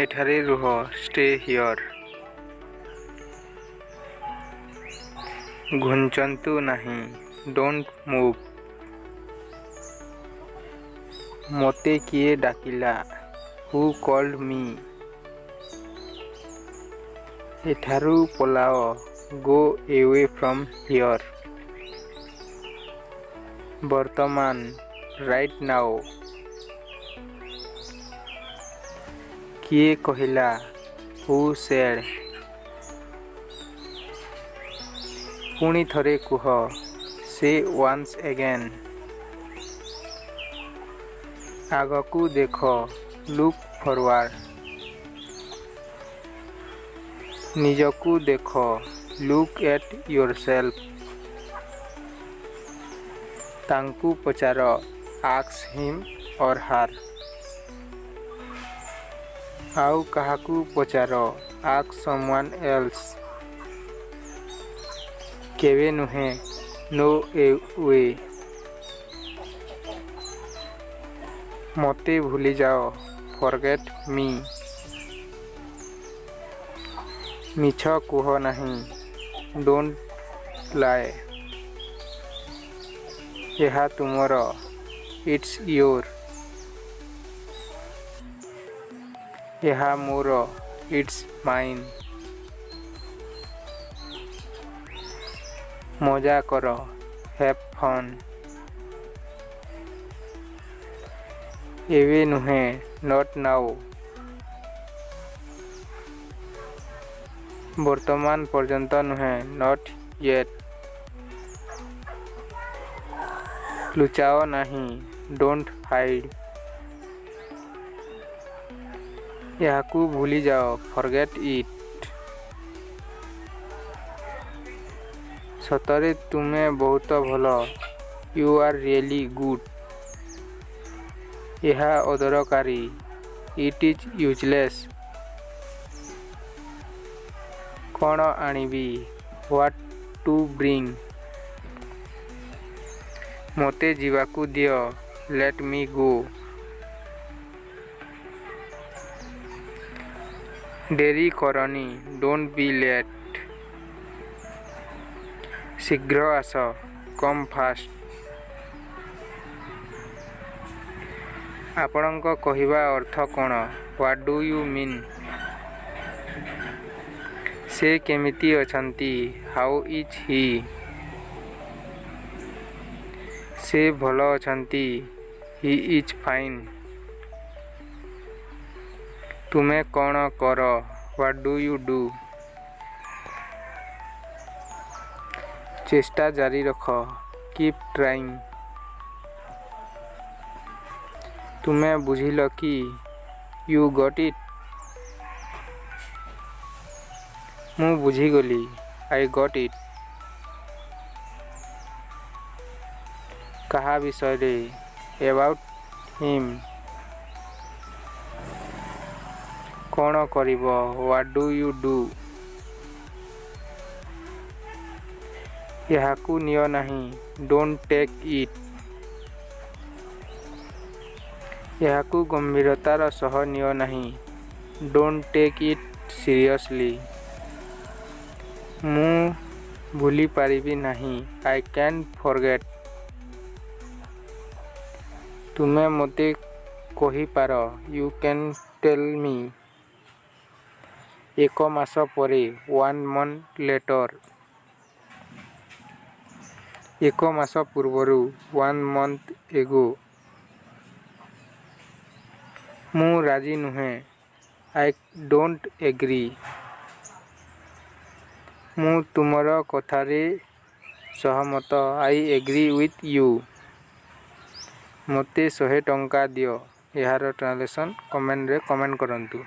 ଏଠାରେ ରୁହ। Stay here. ଘୁଞ୍ଚନ୍ତୁ ନାହିଁ। Don't move. ମୋତେ କିଏ ଡାକିଲା? Who called me? ଏଠାରୁ ପଳାଅ। Go away from here. ବର୍ତ୍ତମାନ। Right now. କିଏ କହିଲା? Who said? ପୁଣି ଥରେ କୁହ। Say once again. ଆଗକୁ ଦେଖ। Look forward. ନିଜକୁ ଦେଖ। Look at yourself. ତାଙ୍କୁ ପଚାର। Ask him or her. ଆଉ କାହାକୁ ପଚାର। Ask someone else. କେବେ ନୁହେଁ। No way. ମୋତେ ଭୁଲିଯାଅ। Forget me. ମିଛ କୁହ ନାହିଁ। Don't lie. ଏହା ତୁମର। It's your. ଏହା ମୋର। It's mine. ମଜା କର। Have fun. ଏବେ ନୁହେଁ। Not now. ବର୍ତ୍ତମାନ ପର୍ଯ୍ୟନ୍ତ ନୁହେଁ। Not yet. ଲୁଚାଅ ନାହିଁ। Don't hide. ଏହାକୁ ଭୁଲିଯାଅ। Forget it. ସତରେ ତୁମେ ବହୁତ ଭଲ। You are really good. ଏହା ଅଦରକାରୀ। It is useless. କ'ଣ ଆଣିବି? What to bring? ମୋତେ ଯିବାକୁ ଦିଅ। Let me go. ଡେରି କରନି। Don't be late. ଶୀଘ୍ର ଆସ। Come fast. ଆପଣଙ୍କ କହିବା ଅର୍ଥ କ'ଣ? What do you mean? ସେ କେମିତି ଅଛନ୍ତି? How is he? ସେ ଭଲ ଅଛନ୍ତି। He is fine. ତୁମେ କ'ଣ କର? What do you do? ଚେଷ୍ଟା ଜାରି ରଖ। Keep trying. ତୁମେ ବୁଝିଲ କି? You got it? ମୁଁ ବୁଝିଗଲି। I got it. କାହା ବିଷୟରେ? About him. କ'ଣ କରିବ? What do you do? ଏହାକୁ ନିଅ ନାହିଁ। Don't take it. ଏହାକୁ ଗମ୍ଭୀରତାର ସହ ନିଅ ନାହିଁ। Don't take it seriously. ମୁଁ ଭୁଲିପାରିବି ନାହିଁ। I can't forget. ତୁମେ ମୋତେ କହିପାର। You can tell me. ଏକ ମାସ ପରେ। One month later. ଏକ ମାସ ପୂର୍ବରୁ। One month ago. ମୁଁ ରାଜି ନୁହେଁ। I don't agree. ମୁଁ ତୁମର କଥାରେ ସହମତ। I agree with you. ମୋତେ 100 ଟଙ୍କା ଦିଅ। ଏହାର ଟ୍ରାନ୍ସଲେସନ୍ କମେଣ୍ଟରେ କମେଣ୍ଟ କରନ୍ତୁ।